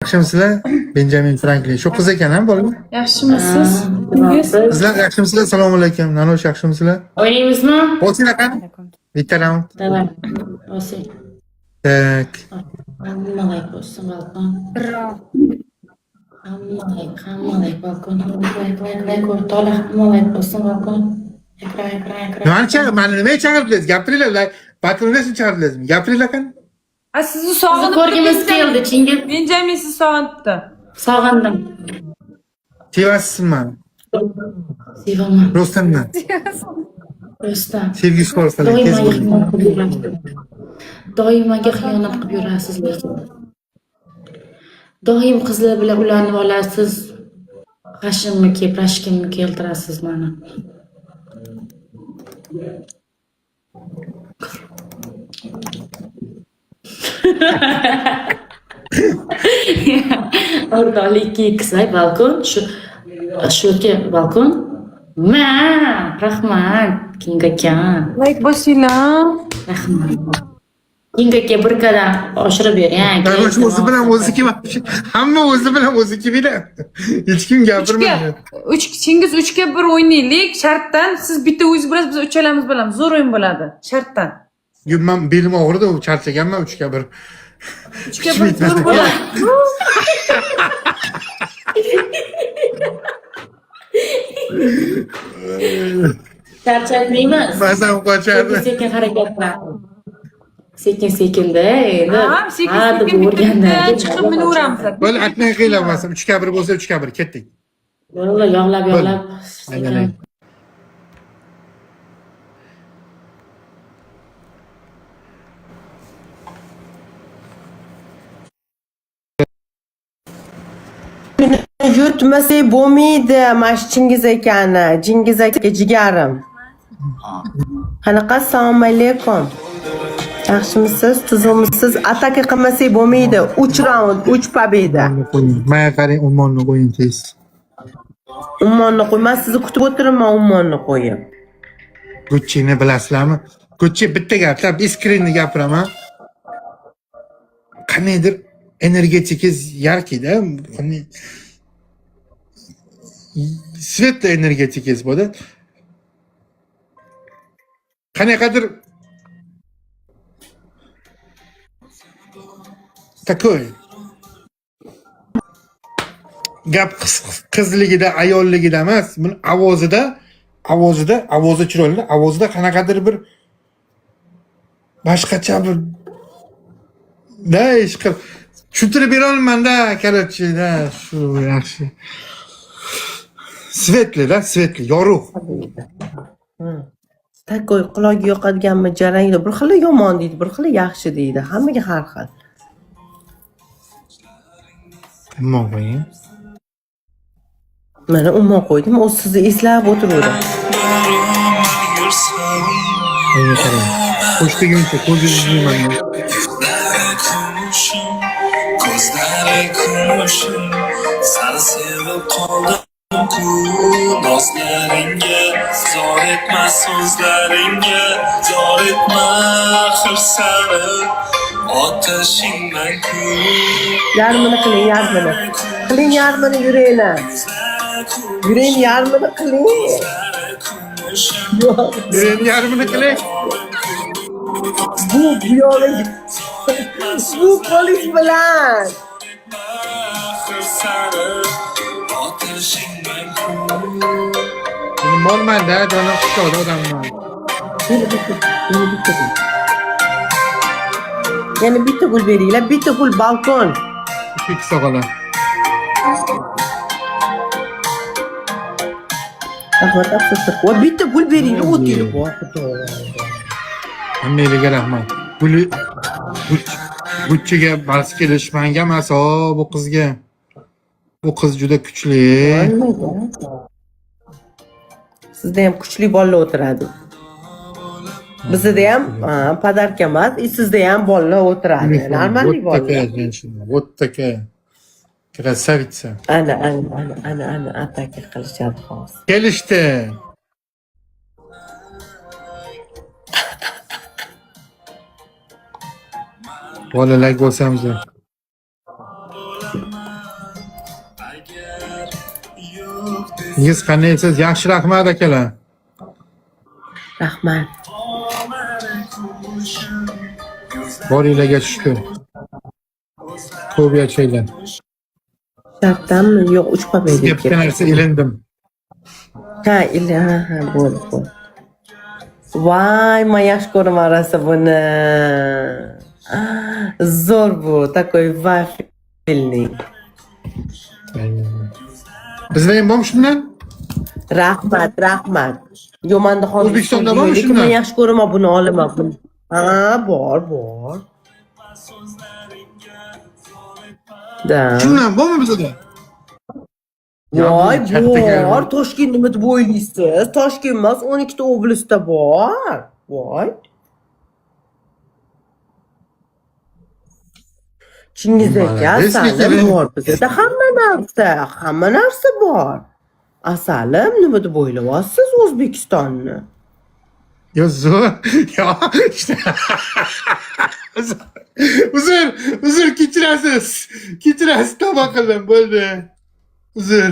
Yaxshimisizlar? Benjamin Franklin. Shu qiz ekan, ha, bola? Yaxshimisiz? Qizlar yaxshimisizlar? Assalomu alaykum. Nanosh, yaxshimisizlar? O'ynaymizmi? Bosinglar qani? Bitta raund. Давай. Bosing. Так. Hamma layk bossin balkon. Hamma layk, hamma layk balkon. Hamma layk, layk, layk o'rtoqlar, hamma layk bossin balkon. Ekran, ekran, ekran. Nimani chaqir? Mani nimaga chaqirdingiz? Gapiringlar. Battle uchun chaqirdingizmi? Gapiringlar qani? A, sizni Sizni sog'inibdi. ko'rgimiz keldi, Chingiz. Benjamin sizni sog'inibdi. Sog'indim. Sevasizmi mani? Sevaman. Rostdan. Rostdan. Sevgi izhor qiling, Doim tez menga bo'ling. xiyonat qilib yurasiz. Doim menga xiyonat qilib yurasiz lekin. Doim qizlar bilan ulanib olasiz. G'ashimni kelib, rashkimni keltirasiz mani. O'rtoqlik 2x balkon shu shu yerga balkon. Ma, rahmat, King aka. Layk bosinglar. Rahmat. King aka bir qadam oshirib bering. Aka, Nanosh o'zi bilan o'zi kim? Hamma o'zi bilan o'zi kim Hech kim Uchga, gapirmaydi. uch, Chingiz 3-1 o'ynaylik. Shartdan siz bitta o'zingiz bilasiz, biz uchalamiz bilamiz. Zo'r o'yin bo'ladi. Shartdan. Yo, man belim og'ridi, charchaganman 3ga 1. 3-1 zo'r bo'ladi. Charchatmaymiz. Mazam qochadi. Sekin sekin harakat qilamiz. Sekin sekinda endi. Ha, sekin Ha deb sekin bitta o'rgandan bitta keyin chiqib minaveramiz. Bo'ldi, atmay qiylamasam 3ga 1 bo'lsa 3ga 1 ketdik. Bo'ldi, yog'lab yog'lab. Aylanay. Sekin. Yutmasak bo'lmaydi mana shu Chingiz akani. Chingiz aka jigarim. Qanaqa, assalomu alaykum. Yaxshimisiz? Tuzukmisiz? Ataka qilmasak bo'lmaydi. 3 raund, 3 победа. Ummonni qo'ying. Menga qarang, ummonni qo'ying tez. Ummonni qo'y. Men sizni kutib o'tiribman ummonni qo'yib. Gucci'ni bilasizlarmi? Gucci bitta gap, искренне gapiraman. Qandaydir energetikingiz yarkida, qanday светлый energetikingiz bo'ladi. Qanaqadir такой gap qizligida, ayolligida emas, buni ovozida, ovozida, ovozi chiroyli, ovozida qanaqadir bir boshqacha bir da ish qilib tushuntirib bera olmayman-da, короче, da, shu yaxshi. Светлый da, светлый, yorug'. Takoy quloqqa yoqadiganmi jarangli, bir xili yomon deydi, bir xili yaxshi deydi. Hammaga har xil. Ummon qo'ying. Mana ummon qo'ydim, o sizni eslab o'tiruvdi. Menga qarang. Qo'sh deguncha ko'zingizni yuvmayman. Ko'zlari kumushim, sani sevib qoldim-ku. Nozlaringga zor etma, so'zlaringga zor etma, axir sani otashingman-ku. Yarmini qiling, yarmini. Qiling yarmini yurakni. Yurakni yarmini qiling. Yo'q. Yurakni yarmini qiling. Bu bu yog'i bu qo'lingiz bilan. Axir sani otashingman-ku. Buni molman-da, jonim quchoqda odamman. Yana bitta, yana bitta gul. Yana bitta gul beringlar, bitta gul balkon. Ikki sog'ala. Rahmat, afsuslar. Va bitta gul beringlar, o'tinglar. Voy xudo. Hammanglarga rahmat. Guli Gucciga bas kelish manga emas, o bu qizga. Bu qiz juda kuchli. Sizda ham kuchli bolalar o'tiradi. Bizda ham podarka emas, и sizda ham bolalar o'tiradi. Нормальный Вот такая bolalar. женщина, вот такая красавица. Ana, ana, ana, ana, ana ataka qilishadi hozir. Kelishdi. Bolalar bo'lsamiz. Siz qandaysiz? Yaxshi, rahmat, akalar. Rahmat. Boringlarga shukur. Ko'p yashanglar. Shartdanmi? Yo'q, 3 победа. Sizga bitta narsa ilindim. Ha, ila, ha, bo'ldi, bo'ldi. Voy, men yaxshi ko'raman rosa buni. Zo'r bu, такой вафельный. Bizda ham bormi shundan? Rahmat, rahmat. Yo'q, menda hozir O'zbekistonda bormi lekin shundan? men yaxshi ko'raman buni, olaman buni. Ha, bor, bor. Да. Shundan bormi bizda? Voy, Katta bor. Toshkent nima deb o'ylaysiz? Toshkent emas, 12 ta oblastda bor. Voy. Chingiz aka, Молодец, asalim Nikita. bor bizda hamma narsa, hamma narsa bor. Asalim, nima deb o'ylayapsiz O'zbekistonni? Yo, zo'r. Yo, işte. Uzr, uzr, kechirasiz. Kechirasiz, tavba qildim, bo'ldi. Uzr.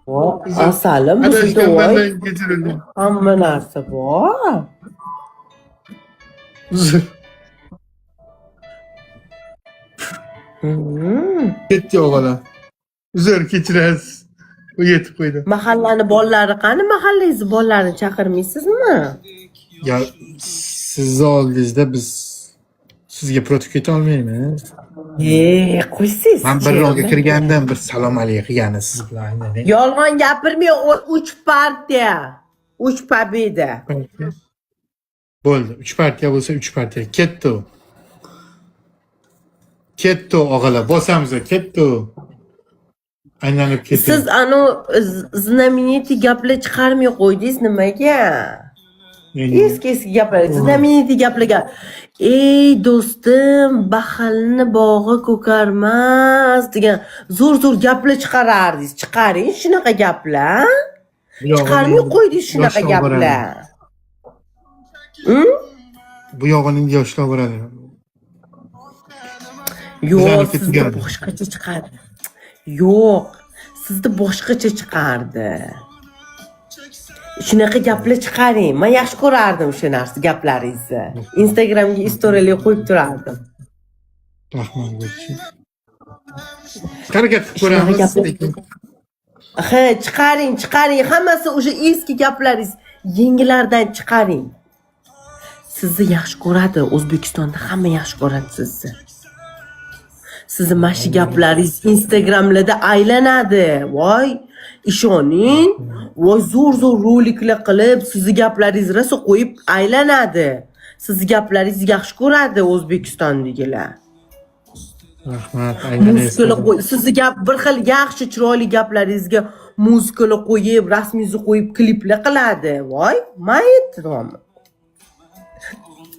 Voy, asalim, bizda Adashgan voy, bandan kechirildi. hamma narsa bor. Uzr. Ketdi o'g'lim. Uzr, kechirasiz. U yetib qo'ydi. Mahallani bolalari qani? Mahallangizni bolalarini chaqirmaysizmi? Ya sizni oldingizda biz sizga против keta olmaymiz. E, qo'ysiz. Man bir rolga kirgandim, bir salom alik qilgani siz bilan aynan. Yolg'on gapirmang, 3 partiya. 3 победа. Bo'ldi. 3 partiya bo'lsa 3 partiya. Ketdi u. Ketdi u, og'alar. Bosamiz, ketdi u. Aylanib ketdi. Siz anu знаменитый gaplar chiqarmay qo'ydingiz nimaga? Eski eski gaplar, знаменитый gaplarga. Ey do'stim, baxilni bog'i ko'karmas degan zo'r zo'r gaplar chiqarardingiz. Chiqaring shunaqa gaplar. Chiqarmay qo'ydingiz shunaqa Yoshlar gaplar. Bu yog'ini yoshlar boradi. Yo'q, Bizaniki sizda tugadi. boshqacha chiqardi. Yo'q, sizda boshqacha chiqardi. Shunaqa gaplar chiqaring. Men yaxshi ko'rardim o'sha narsa gaplaringizni. Instagramga istoriyalar qo'yib turardim. Rahmat bo'lsin. Harakat qilib Shunaqa ko'ramiz. gaplar. Lekin Ha, chiqaring, chiqaring. Hammasi o'sha eski gaplaringiz, yangilardan chiqaring. Sizni yaxshi ko'radi, O'zbekistonda hamma yaxshi ko'radi sizni. Sizni mana shu gaplaringiz Instagramlarda aylanadi. Voy, ishoning. Voy, zo'r zo'r roliklar qilib, sizni gaplaringiz rosa qo'yib aylanadi. Sizni gaplaringizni yaxshi ko'radi O'zbekistondagilar. Rahmat. Muzikalar qo'y, sizni gap bir xil yaxshi chiroyli gaplaringizga muzikalar qo'yib, rasmingizni qo'yib kliplar qiladi. Voy, men aytdim.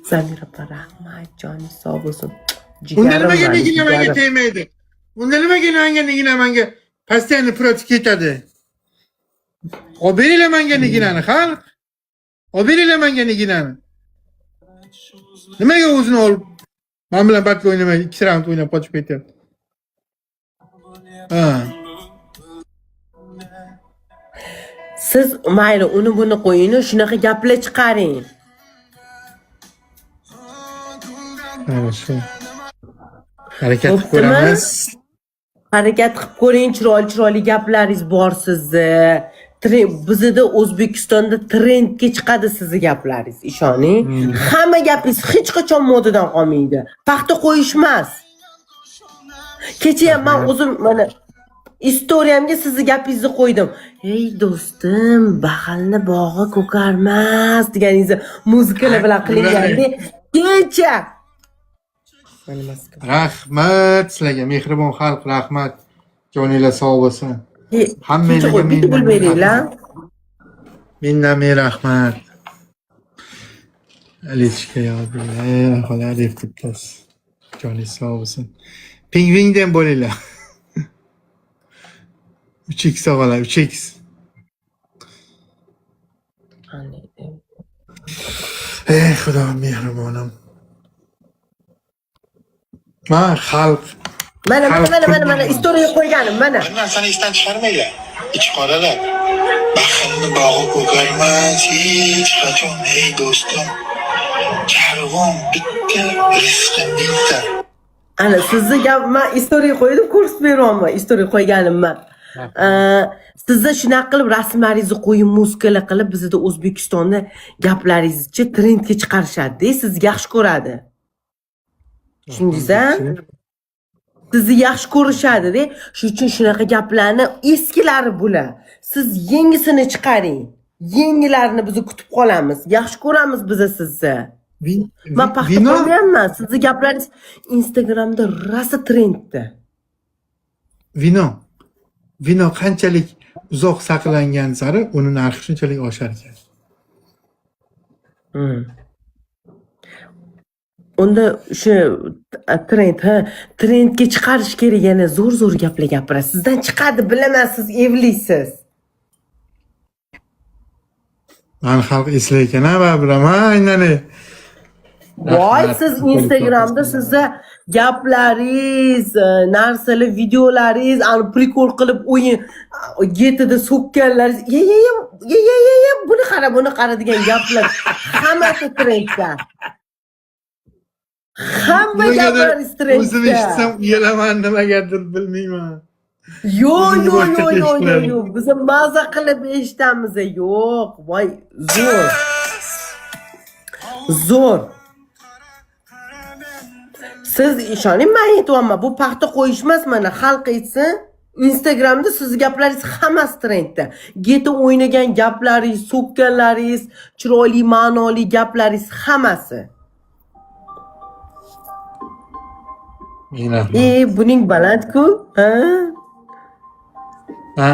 Zamira opa, rahmat, joningiz sog' bo'lsin. Unda Jigarim nimaga mani, Nigina menga jigarim. tegmaydi? Unda nimaga menga Nigina menga постоянно против ketadi? Olib beringlar menga Niginani, xalq. Olib beringlar menga Niginani. Nimaga o'zini olib men bilan battle o'ynamay, ikki raund o'ynab qochib ketyapti? Ha. Siz mayli uni buni qo'ying, shunaqa gaplar chiqaring. Mana shu. Harakat qilib Bo'ptimi? ko'ramiz. Harakat qilib ko'ring, chiroyli chiroyli gaplaringiz bor sizni. Bizda O'zbekistonda trendga chiqadi sizni gaplaringiz, ishoning. Hamma gapingiz hech qachon modadan qolmaydi. Paxta qo'yishmas. Kecha ham men o'zim mana istoriyamga sizni gapingizni qo'ydim. Ey do'stim, baxilni bog'i ko'karmas deganingizni muzikalar bilan qilinganda kecha. Mana maska. Rahmat sizlarga, mehribon xalq, rahmat. Joninglar sog' bo'lsin. Hammanglarga Kecha qo'y, bitta mendan pul beringlar. Mendan ming rahmat. Alechka yozinglar, xola Alif bittasi. Joningiz sog' bo'lsin. Pingvindan bo'linglar. 3x og'alar, 3x. Qanday? Ey Xudo mehribonim. Man xalq Mana mana Xalq mana mana mana qurban. istoriya qo'yganim mana. Bir narsani esdan chiqarmanglar. Ichqoralar. Baxilni bog'i ko'karmas hech qachon, ey do'stim. Karvon bitta, rizqi mingta. Ana sizni gap, man istoriya qo'ydim, ko'rsatib beryapman istoriya qo'yganimni. Sizni shunaqa qilib rasmlaringizni qo'yib, muzikalar qilib, bizda O'zbekistonda gaplaringizni trendga chiqarishadi, sizni yaxshi ko'radi. Tushundingiz a? Sizni yaxshi ko'rishadi-da. Shuning uchun shunaqa gaplarni, eskilari bular. Siz yangisini chiqaring. Yangilarini biz kutib qolamiz. Yaxshi ko'ramiz biz sizni. Man paxta Vino qo'ymayapman. Sizni gaplaringiz Instagramda rosa trendda. Vino qanchalik uzoq saqlangan sari uni narxi shunchalik oshar ekan. Unda o'sha trend, ha, trendga chiqarish kerak, yana zo'r zo'r gaplar gapirasiz. Sizdan chiqadi, bilaman, siz evlisiz. Mani xalq eslar ekan, ha, baribir ham, ha, aynan. Voy, Rahmat. siz Instagramda sizni gaplaringiz, narsalar, videolaringiz, ani прикол qilib o'yin getida so'kkanlaringiz, ye ye ye ye ye ye ye, buni qara, buni qara degan gaplar hammasi trendda. Hamma Nimagadir gaplaringiz o'zim trendda. eshitsam uyalaman, nimagadir bilmayman. Yo'q, O'zim yo'q, boshqa yo'q, yo'q, yo'q, eshitilaman. yo'q. Biz maza qilib eshitamiz. Yo'q, voy, zo'r. Zo'r. Siz ishoning, men aytyapman, bu paxta qo'yish emas, mana xalq aytsin. Instagramda sizni gaplaringiz hammasi trendda. Geta o'ynagan gaplaringiz, so'kkanlaringiz, chiroyli, ma'noli gaplaringiz hammasi. Ming rahmat. E, buning baland-ku, ha? Ha?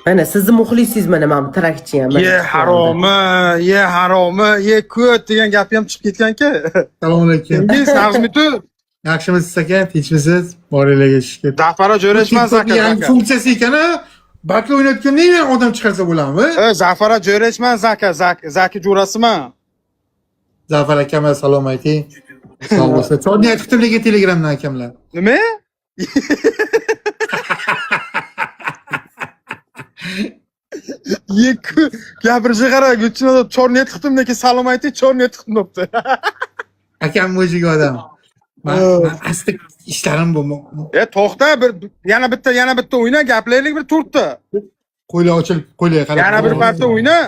Mana sizni muxlisingiz, mana bu trakchi ham. Mana Ye chiqyapti. haromi, ye haromi, ye ko't degan gapi ham chiqib ketganki. Assalomu alaykum. Chingiz, yaxshimisiz? Yaxshimisiz aka? Tinchmisiz? Boringlarga shukur. Zafara jo'rashman TikTokning zaka yangi zaka. funksiyasi ekan, a? Battle o'ynayotganda ham odam chiqarsa bo'ladimi? E, Zafara jo'rashman zaka, zaka, zaki jo'rasiman. Zafar akam salom ayting. Sog' bo'lsin. Chorni aytibdim lekin Telegramdan akamlar. Nima? Ye gapirishga qara, Gulchinoda chorni tiqdim, lekin salom ayting, chorni tiqdim debdi. Akam mujik odam. Man asti ishlarim bu. E, to'xta, bir yana bitta o'yna, gaplaylik bir to'rtta. Qo'ylar ochilib, qo'ylar qarab. Yana bir marta o'yna.